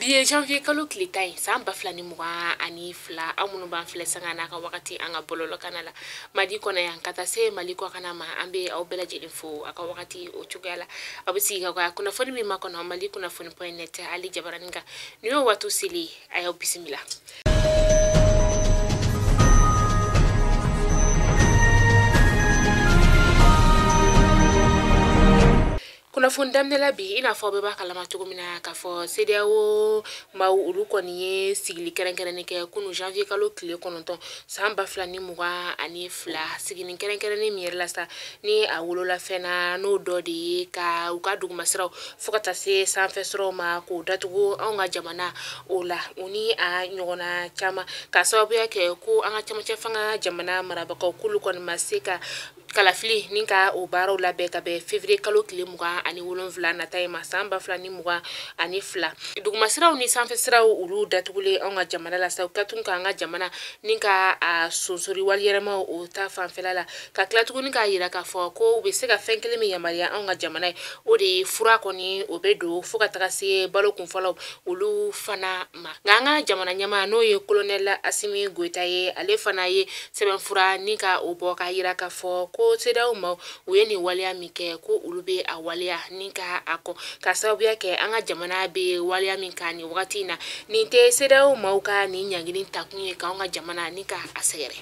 Bi ye janvier kalo tile 10 ye san 2022. Aw minnu b'an filɛ sanga n'a ka wagati an ka bɔlɔlɔkana la Mali kɔnɔ yan ka taa se Mali kɔkana ma, an bɛ aw bɛɛ lajɛlen fo aw ka wagati o cogoya la. Aw bɛ sigi ka kunnafoni min makɔnɔ Mali kunnafoni point net ale jabaranin kan. Nin y'o waati seli, a y'aw bisimila. Kunnafoni daminɛ la bi, i n'a fɔ aw bɛɛ b'a kalama cogo min na k'a fɔ CEDEAO maaw olu kɔni ye sigili kɛrɛnkɛrɛnnen kɛ kunun janvier kalo tile 9 san 2022. Sigili kɛrɛnkɛrɛnnen min yɛrɛ la sa ni a wolola fɛn na, n'o dɔ de ye ka u ka dugumasiraw fo ka taa se sanfɛ siraw ma k'o datugu anw ka jamana o la, u ni a ɲɔgɔnna caman, k'a sababuya kɛ ko an ka cɛmancɛ fanga jamana marabagaw k'olu kɔni ma se ka kalafili ni ka o baaraw labɛn ka bɛn février kalo tile 27 nata in ma san 2022. Dugumasiraw ni sanfɛsiraw olu datugulen anw ka jamana la sa, u ka tun k'an ka jamana ni ka a sonsori waliyɛrɛmaw o ta fanfɛla la, ka tila tuguni k'a yira k'a fɔ ko u bɛ se ka fɛn kelen min yamaruya anw ka jamana ye, o de ye fura kɔni o bɛ don fo ka taga se balo kunfɔlɔw olu fana ma. Nka an ka jamana ɲɛmaa n'o ye colonel Assimi Goïta ye, ale fana ye sɛbɛnfura ni ka o bɔ k'a yira k'a fɔ ko CEDEAO maaw u ye nin waleya min kɛ, ko olu bɛ a waleya ni ka a kɔ, ka sababuya kɛ an ka jamana bɛ waleya min kan nin wagati in na, nin tɛ CEDEAO maaw ka nin ɲangili takun ye k'anw ka jamana ni ka a sɛgɛrɛ.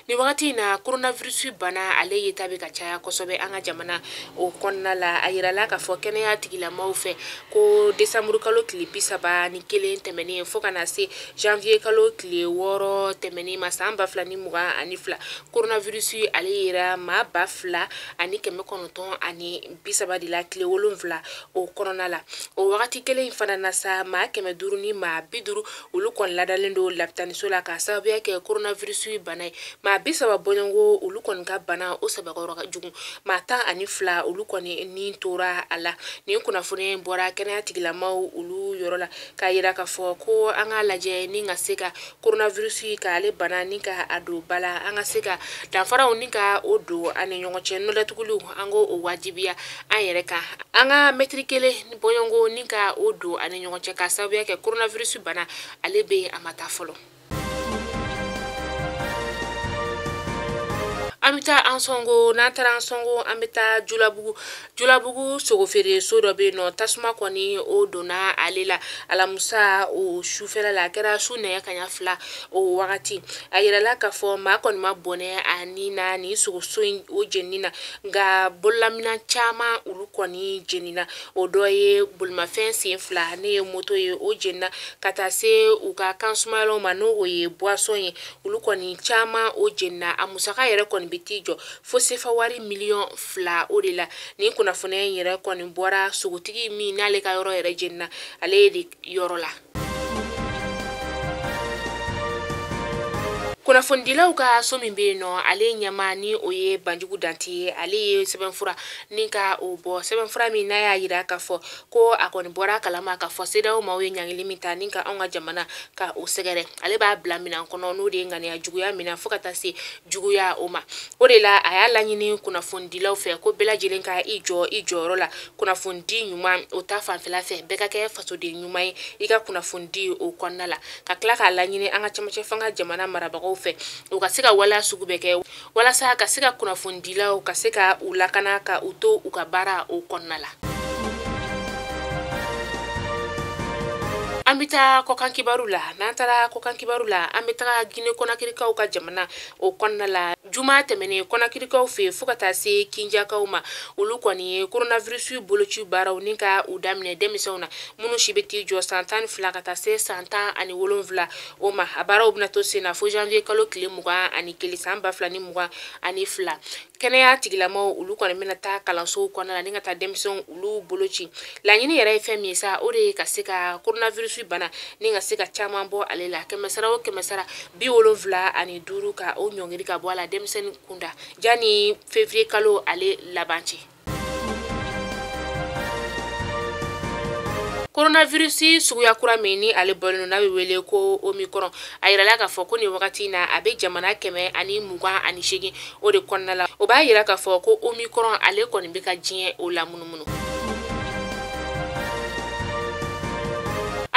Nin wagati in na, coronavirus bana ale yeta bɛ ka caya kosɛbɛ an ka jamana o kɔnɔna la. A yirala k'a fɔ kɛnɛya tigilamaw fɛ ko décembre kalo tile 31 tɛmɛnen fo ka na se janvier kalo tile 6 tɛmɛnen ma san 2022, coronavirus ale yera maa 2930 de la tile 7 o kɔnɔna la. O wagati kelen in fana na sa, maa 550 olu kɔni ladalen don lapitaniso la k'a sababuya kɛ coronavirus bana ye. Maa 30 bɔɲɔgɔnko olu kɔni ka bana o sɛbɛkɔrɔ ka jugu, maa 12 olu kɔni ni tora a la. Nin kunnafoni bɔra kɛnɛya tigilamaw olu yɔrɔ la k'a yira k'a fɔ ko an k'a lajɛ ni ka se ka coronavirus k'ale bana ni ka a don ba la, an ka se ka danfaraw ni ka o don an ni ɲɔgɔn cɛ, nɔlɛtuguliw an k'o wajibiya an yɛrɛ kan, an ka mɛtiri kelen bɔɲɔgɔnko ni ka o don an ni ɲɔgɔn cɛ, k'a sababuya kɛ coronavirus bana ale bɛ a ma taa fɔlɔ. An bɛ taa Ansongo, n'an taara Ansongo an bɛ taa Julabugu. Julabugu sogofeere so dɔ bɛ yen nɔ, tasuma kɔni o donna ale la alamisa o sufɛla la, a kɛra su nɛgɛ kanɲɛ 2 o wagati. A yirala k'a fɔ maa kɔni ma bɔnɛ a ni na nin sogoso in o jenini na, nka bololaminɛn caman olu kɔni jenina. O dɔ ye bolimafɛn sen 2 ne ye moto ye, o jenina ka taa se u ka kansumayɔrɔw ma, n'o ye boisson ye, olu kɔni caman o jenina. A musaka yɛrɛ kɔni bɛ t'i jɔ fo sefa wari 2 miliyɔn o de la. Nin kunnafoniya in yɛrɛ kɔni bɔra sogotigi min n'ale ka yɔrɔ yɛrɛ jenina ale de yɔrɔ la. Kunnafonidilaw ka so min bɛ yen nɔ, ale ɲɛmaa ni o ye Banjugu Dante ye, ale ye sɛbɛnfura ni ka o bɔ, sɛbɛnfura min n'a y'a yira k'a fɔ ko a kɔni bɔra a kalama k'a fɔ CEDEAO maaw ye ɲangili min ta ni ka anw ka jamana ka o sɛgɛrɛ, ale b'a bila minɛn kɔnɔ, n'o de ye ŋaniya juguya minɛ fo ka taa se juguya o ma. O de la a y'a laɲini kunnafonidilaw fɛ ko bɛɛ lajɛlen ka i jɔ i jɔyɔrɔ la kunnafonidi ɲuman o ta fanfɛla fɛ, bɛɛ ka kɛ fasoden ɲuman ye i ka kunnafonidi o kɔnɔna la, ka tila k'a laɲini an ka cɛmancɛ fanga jamana marabagaw fɛ u ka se ka waleya sugu bɛɛ kɛ walasa ka se ka kunnafonidilaw ka se ka u lakana ka u to u ka baara o kɔnɔna la. An bɛ taa kɔkan kibaru la. N'an taara kɔkan kibaru la, an bɛ taga Guinée Conakrykaw ka jamana o kɔnɔna la. Juma tɛmɛnen Conakrykaw fɛ fo ka taa se Kinjakaw ma, olu kɔni ye coronavirus boloci baaraw ni ka u daminɛ denmisɛnw na minnu si bɛ t'i jɔ san 12 ka taa se san 17 o ma. A baaraw bɛna to sen na fo janvier kalo tile 21 san 2022. Kɛnɛya tigilamaw olu kɔni bɛna taa kalansow kɔnɔna la ni ka taa denmisɛnw olu boloci. Laɲini yɛrɛ ye fɛn min ye sa, o de ye ka se ka coronavirus bana ni ka se ka caman bɔ ale la, 100 o 100 75 ka o ɲɔngiri ka bɔ a la denmisɛnnin kunda janni février kalo ale laban cɛ. Coronavirus suguya kura min ni ale bɔlen don n'a bɛ wele ko Omicron, a yirala k'a fɔ ko nin wagati in na a bɛ jamana 128 o de kɔnɔna la. O b'a yira k'a fɔ ko Omicron ale kɔni bɛ ka diɲɛ o lamunumunu.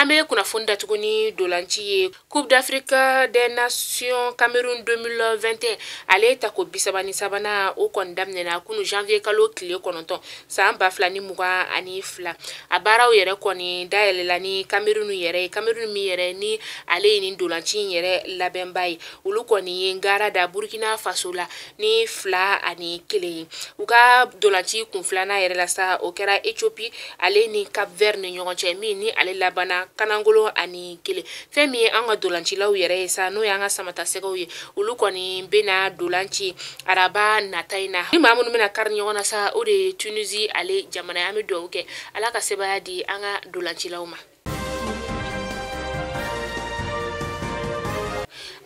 An bɛ kunnafoni datugu ni dolanci ye. Coupe d'Afrique des Nations Cameroun 2021, ale tako 33nan, o kɔni daminɛna kunu janvier kalo tile 9 san 2022. A baaraw yɛrɛ kɔni dayɛlɛla ni Cameroun yɛrɛ ye. Cameroun min yɛrɛ ni ale ye nin dolanci in yɛrɛ labɛnba ye, olu kɔni ye ngara da Burkina Faso la ni 2-1 ye. U ka dolanci kun filanan yɛrɛ la sa, o kɛra Ethiopie ale ni Cap Vert ni ɲɔgɔn cɛ, min ni ale labanna kanangolo ani kelen. Fɛn min ye an ka dolancilaw yɛrɛ ye sa, n'o y'an ka samatasɛgɛw ye, olu kɔni bɛna dolanci araba nata in na. Ni maa minnu bɛna kari ɲɔgɔn na sa, o de ye Tunisie ale jamana ye. An bɛ dugawu kɛ Ala ka sebaaya di an ka dolancilaw ma.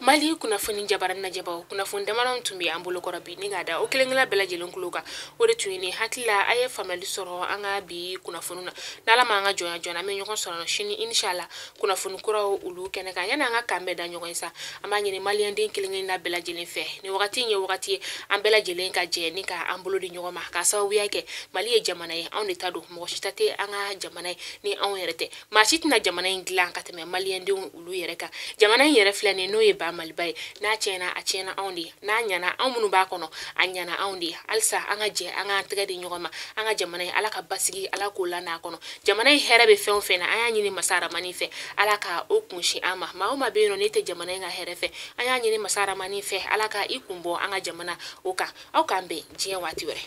Mali kunnafoni jabarani lajɛbaw, kunnafoni damadɔ tun bɛ an bolo kɔrɔ bi ni k'a da o kelen kelen bɛɛ lajɛlen kulo kan. O de tun ye nin hakili la, a ye faamuyali sɔrɔ an ka bi kunnafoni na. N'Ala m'an ka jɔnya joona, an bɛ ɲɔgɔn sɔrɔ sini inshallah kunnafoni kuraw olu kɛnɛ kan. Yanni an ka kan bɛɛ da ɲɔgɔn ye sa, an b'a ɲini maliyɛnden kelen kelenna bɛɛ lajɛlen fɛ, nin wagati in ye wagati ye an bɛɛ lajɛlen ka jɛ ni ka an bolo di ɲɔgɔn ma, k'a sababuya kɛ Mali ye jamana ye, anw de ta don, mɔgɔ si ta tɛ an ka jamana ye ni anw yɛrɛ tɛ. Maa si tɛna jamana in dilan ka tɛmɛ maliyɛndenw olu yɛrɛ kan. Jamana in yɛrɛ filɛ nin ye, n'o ye ba Maliba ye, n'a tiɲɛna a tiɲɛna anw de ye, n'a ɲana anw minnu b'a kɔnɔ a ɲana anw de ye. Halisa an ka jɛ an k'an tɛgɛ di ɲɔgɔn ma, an ka jamana ye Ala ka basigi, Ala k'o la n'a kɔnɔ. Jamana in hɛrɛ bɛ fɛn o fɛn na, an y'a ɲini masa Ramani fɛ Ala ka o kunsin an ma. Maa o maa bɛ yen nɔ n'e tɛ jamana in ka hɛrɛ fɛ, an y'a ɲini masa Ramani fɛ Ala ka i kun bɔ an ka jamana o kan. Aw k'an bɛn diɲɛ waati wɛrɛ.